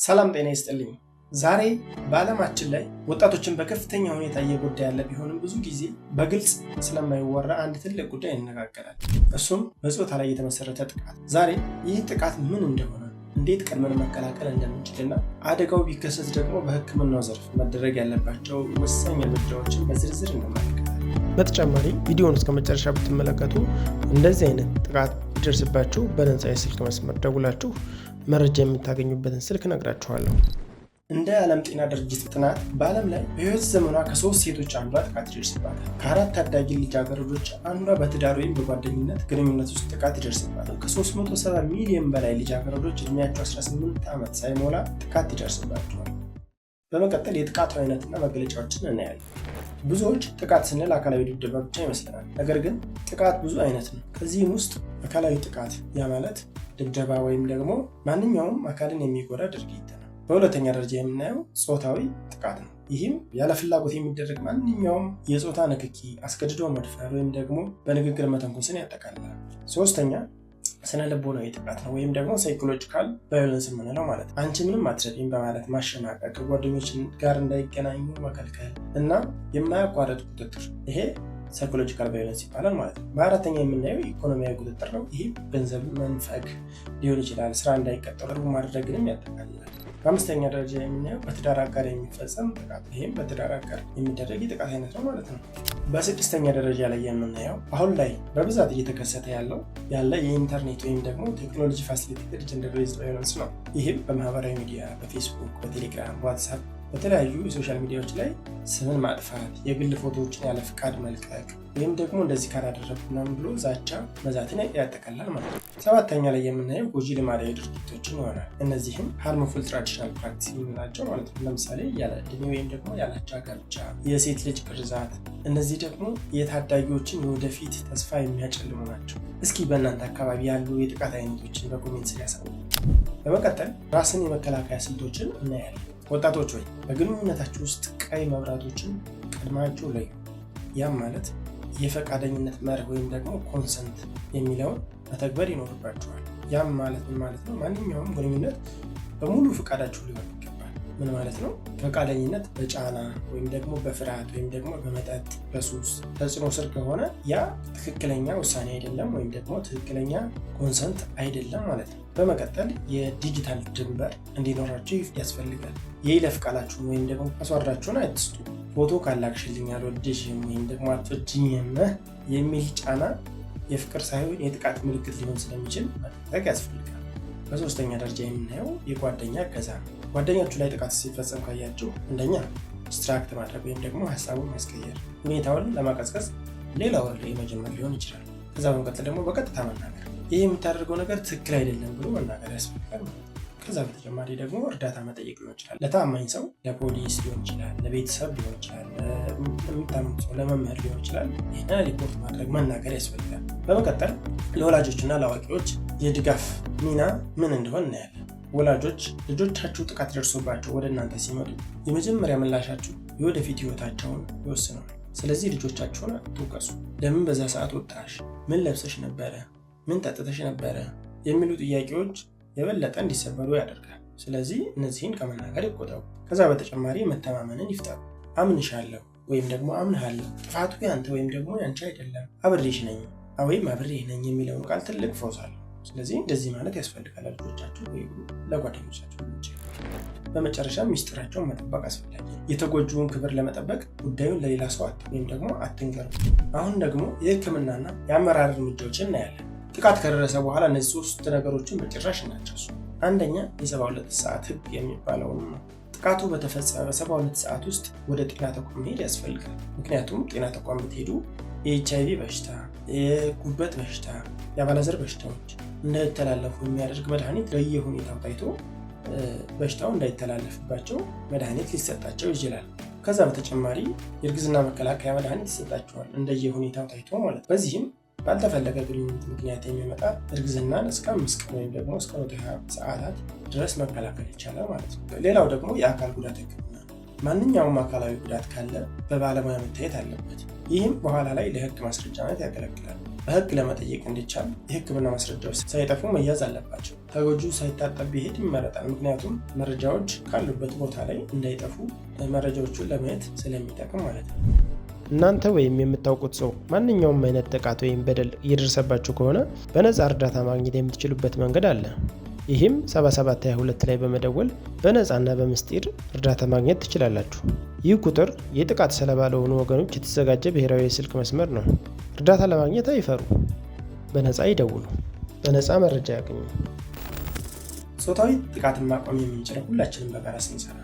ሰላም ጤና ይስጥልኝ። ዛሬ በዓለማችን ላይ ወጣቶችን በከፍተኛ ሁኔታ እየጎዳ ያለ ቢሆንም ብዙ ጊዜ በግልጽ ስለማይወራ አንድ ትልቅ ጉዳይ እንነጋገራለን። እሱም በጾታ ላይ የተመሰረተ ጥቃት። ዛሬ ይህ ጥቃት ምን እንደሆነ፣ እንዴት ቀድመን መከላከል እንደምንችልና አደጋው ቢከሰት ደግሞ በሕክምናው ዘርፍ መደረግ ያለባቸው ወሳኝ እርምጃዎችን በዝርዝር እንመለከታለን። በተጨማሪ ቪዲዮውን እስከ መጨረሻ ብትመለከቱ እንደዚህ አይነት ጥቃት ቢደርስባችሁ በነፃ የስልክ መስመር ደውላችሁ መረጃ የምታገኙበትን ስልክ እነግራችኋለሁ። እንደ ዓለም ጤና ድርጅት ጥናት በዓለም ላይ በህይወት ዘመኗ ከሶስት ሴቶች አንዷ ጥቃት ይደርስባታል። ከአራት ታዳጊ ልጃገረዶች አንዷ በትዳር ወይም በጓደኝነት ግንኙነት ውስጥ ጥቃት ይደርስባታል። ከ370 ሚሊዮን በላይ ልጃገረዶች እድሜያቸው 18 ዓመት ሳይሞላ ጥቃት ይደርስባቸዋል። በመቀጠል የጥቃቱ አይነትና መገለጫዎችን እናያለን። ብዙዎች ጥቃት ስንል አካላዊ ድብደባ ብቻ ይመስለናል። ነገር ግን ጥቃት ብዙ አይነት ነው። ከዚህም ውስጥ አካላዊ ጥቃት፣ ያ ማለት ድብደባ ወይም ደግሞ ማንኛውም አካልን የሚጎዳ ድርጊት ነው። በሁለተኛ ደረጃ የምናየው ጾታዊ ጥቃት ነው። ይህም ያለ ፍላጎት የሚደረግ ማንኛውም የጾታ ንክኪ፣ አስገድዶ መድፈር ወይም ደግሞ በንግግር መተንኮስን ያጠቃልላል። ሶስተኛ ስነ ልቦናዊ ጥቃት ነው፣ ወይም ደግሞ psychological violence የምንለው ማለት ነው። አንቺ ምንም አትረቢም በማለት ማሸማቀቅ፣ ከጓደኞች ጋር እንዳይገናኙ መከልከል እና የማያቋርጥ ቁጥጥር፣ ይሄ psychological violence ይባላል ማለት ነው። በአራተኛ የምናየው ኢኮኖሚያዊ ቁጥጥር ነው። ይህ ገንዘብ መንፈግ ሊሆን ይችላል፣ ስራ እንዳይቀጠሩ ማድረግንም ያጠቃልላል። በአምስተኛ ደረጃ የምናየው በትዳር አጋር የሚፈጸም ጥቃት፣ ይህም በትዳር አጋር የሚደረግ የጥቃት አይነት ነው ማለት ነው። በስድስተኛ ደረጃ ላይ የምናየው አሁን ላይ በብዛት እየተከሰተ ያለ የኢንተርኔት ወይም ደግሞ technology facilitated gender based violence ነው። ይህም በማህበራዊ ሚዲያ፣ በፌስቡክ፣ በቴሌግራም፣ በዋትሳፕ፣ በተለያዩ የ social media ዎች ላይ ስምን ማጥፋት፣ የግል ፎቶዎችን ያለ ፍቃድ መልቀቅ ወይም ደግሞ እንደዚህ ካላደረጉ ምናምን ብሎ ዛቻ መዛትን ያጠቃልላል ማለት ነው። ሰባተኛ ላይ የምናየው ጎጂ ልማዳዊ ድርጊቶችን ይሆናል። እነዚህም harmful traditional practice የምንላቸው ማለት ነው። ለምሳሌ ያለ እድሜ ወይም ደግሞ ያላቻ ጋብቻ፣ የሴት ልጅ ግርዛት። እነዚህ ደግሞ የታዳጊዎችን የወደፊት ተስፋ የሚያጨልሙ ናቸው። እስኪ በእናንተ አካባቢ ያሉ የጥቃት አይነቶችን በ comment ስር ያሳውቁ። በመቀጠል ራስን የመከላከያ ስልቶችን እናያለን። ወጣቶች ሆይ፣ በግንኙነታችሁ ውስጥ ቀይ መብራቶችን ቀድማችሁ ለዩ። ያም ማለት የፈቃደኝነት መርህ ወይም ደግሞ consent የሚለውን መተግበር ይኖርባችኋል። ያም ማለት ምን ማለት ነው? ማንኛውም ግንኙነት በሙሉ ፈቃዳችሁ ሊሆን ይገባል። ምን ማለት ነው? ፈቃደኝነት በጫና ወይም ደግሞ በፍርሃት ወይም ደግሞ በመጠጥ፣ በሱስ ተጽዕኖ ስር ከሆነ ያ ትክክለኛ ውሳኔ አይደለም ወይም ደግሞ ትክክለኛ consent አይደለም ማለት ነው። በመቀጠል የዲጂታል ድንበር እንዲኖራችሁ ያስፈልጋል። የይለፍ ቃላችሁን ወይም ደግሞ password ኣችሁን አትስጡ። ፎቶ ካላክሽልኝ አልወድሽም ወይም ደግሞ አትወጂኝም የሚል ጫና የፍቅር ሳይሆን የጥቃት ምልክት ሊሆን ስለሚችል መጠንቀቅ ያስፈልጋል። በሶስተኛ ደረጃ የምናየው የጓደኛ እገዛ ነው። ጓደኛችሁ ላይ ጥቃት ሲፈጸም ካያችሁ አንደኛ distract ማድረግ ወይም ደግሞ ሀሳቡን ማስቀየር፣ ሁኔታውን ለማቀዝቀዝ ሌላ ወሬ መጀመር ሊሆን ይችላል። ከዛ በመቀጠል ደግሞ በቀጥታ መናገር፣ ይህ የምታደርገው ነገር ትክክል አይደለም ብሎ መናገር ያስፈልጋል ማለት ነው። ከዛ በተጨማሪ ደግሞ እርዳታ መጠየቅ ሊሆን ይችላል። ለታማኝ ሰው፣ ለፖሊስ ሊሆን ይችላል፣ ለቤተሰብ ሊሆን ይችላል፣ ለሚታመን ሰው፣ ለመምህር ሊሆን ይችላል። ይህን ሪፖርት ማድረግ፣ መናገር ያስፈልጋል። በመቀጠል ለወላጆችና ለአዋቂዎች የድጋፍ ሚና ምን እንደሆን እናያለን። ወላጆች፣ ልጆቻችሁ ጥቃት ደርሶባቸው ወደ እናንተ ሲመጡ የመጀመሪያ ምላሻችሁ የወደፊት ህይወታቸውን ይወስነዋል። ስለዚህ ልጆቻችሁን አትውቀሱ። ለምን በዛ ሰዓት ወጣሽ? ምን ለብሰሽ ነበረ? ምን ጠጥተሽ ነበረ? የሚሉ ጥያቄዎች የበለጠ እንዲሰበሩ ያደርጋል። ስለዚህ እነዚህን ከመናገር ይቆጠቡ። ከዛ በተጨማሪ መተማመንን ይፍጠሩ። አምንሻለሁ ወይም ደግሞ አምንሃለሁ፣ ጥፋቱ ያንተ ወይም ደግሞ ያንቺ አይደለም፣ አብሬሽ ነኝ ወይም አብሬህ ነኝ የሚለውን ቃል ትልቅ ፈውስ አለው። ስለዚህ እንደዚህ ማለት ያስፈልጋል ለልጆቻችሁ ወይም ለጓደኞቻችሁ። በመጨረሻ ሚስጥራቸውን መጠበቅ አስፈላጊ ነው። የተጎጂውን ክብር ለመጠበቅ ጉዳዩን ለሌላ ሰው ወይም ደግሞ አትንገሩ። አሁን ደግሞ የሕክምናና የአመራር እርምጃዎችን እናያለን። ጥቃት ከደረሰ በኋላ እነዚህ ሶስት ነገሮችን በጭራሽ እንዳትረሱ። አንደኛ የ72 ሰዓት ህግ የሚባለውን ነው። ጥቃቱ በተፈጸመ በ72 ሰዓት ውስጥ ወደ ጤና ተቋም መሄድ ያስፈልጋል። ምክንያቱም ጤና ተቋም ብትሄዱ የኤች አይቪ በሽታ፣ የጉበት በሽታ፣ የአባላዘር በሽታዎች እንዳይተላለፉ የሚያደርግ መድኃኒት በየሁኔታው ታይቶ በሽታው እንዳይተላለፍባቸው መድኃኒት ሊሰጣቸው ይችላል። ከዛ በተጨማሪ የእርግዝና መከላከያ መድኃኒት ይሰጣቸዋል፣ እንደየሁኔታው ታይቶ ማለት ነው። በዚህም ባልተፈለገ ግንኙነት ምክንያት የሚመጣ እርግዝናን እስከ 5 ቀን ወይም ደግሞ እስከ 120 ሰዓታት ድረስ መከላከል ይቻላል ማለት ነው። ሌላው ደግሞ የአካል ጉዳት ሕክምና ነው። ማንኛውም አካላዊ ጉዳት ካለ በባለሙያ መታየት አለበት። ይህም በኋላ ላይ ለህግ ማስረጃነት ያገለግላል። በህግ ለመጠየቅ እንዲቻል የህክምና ማስረጃዎች ሳይጠፉ መያዝ አለባቸው። ተጎጂው ሳይታጠብ ቢሄድ ይመረጣል። ምክንያቱም መረጃዎች ካሉበት ቦታ ላይ እንዳይጠፉ መረጃዎቹን ለማየት ስለሚጠቅም ማለት ነው። እናንተ ወይም የምታውቁት ሰው ማንኛውም አይነት ጥቃት ወይም በደል እየደረሰባችሁ ከሆነ በነፃ እርዳታ ማግኘት የምትችሉበት መንገድ አለ። ይህም 7722 ላይ በመደወል በነፃና በምስጢር እርዳታ ማግኘት ትችላላችሁ። ይህ ቁጥር የጥቃት ሰለባ ለሆኑ ወገኖች የተዘጋጀ ብሔራዊ የስልክ መስመር ነው። እርዳታ ለማግኘት አይፈሩ። በነፃ ይደውሉ። በነፃ መረጃ ያገኙ። ጾታዊ ጥቃትን ማቆም የምንችለው ሁላችንም በጋራ ስንሰራ፣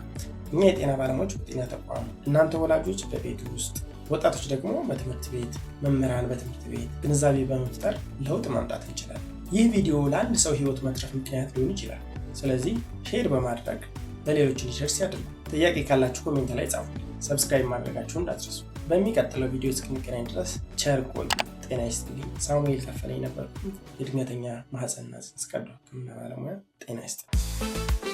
እኛ የጤና ባለሙያዎች በጤና ተቋም፣ እናንተ ወላጆች በቤት ውስጥ፣ ወጣቶች ደግሞ በትምህርት ቤት፣ መምህራን በትምህርት ቤት ግንዛቤ በመፍጠር ለውጥ ማምጣት እንችላለን። ይህ ቪዲዮ ለአንድ ሰው ህይወት መትረፍ ምክንያት ሊሆን ይችላል። ስለዚህ share በማድረግ ለሌሎች እንዲደርስ ያድርጉ። ጥያቄ ካላችሁ comment ላይ ጻፉ። Subscribe ማድረጋችሁን እንዳትረሱ። በሚቀጥለው ቪዲዮ እስክንገናኝ ድረስ ቸር ቆዩ። ጤና ይስጥልኝ። ሳሙኤል ከፈለኝ ነበርኩ፣ የድንገተኛ ማህፀንና ጽንስ ቀዶ ሕክምና ባለሙያ። ጤና ይስጥልኝ።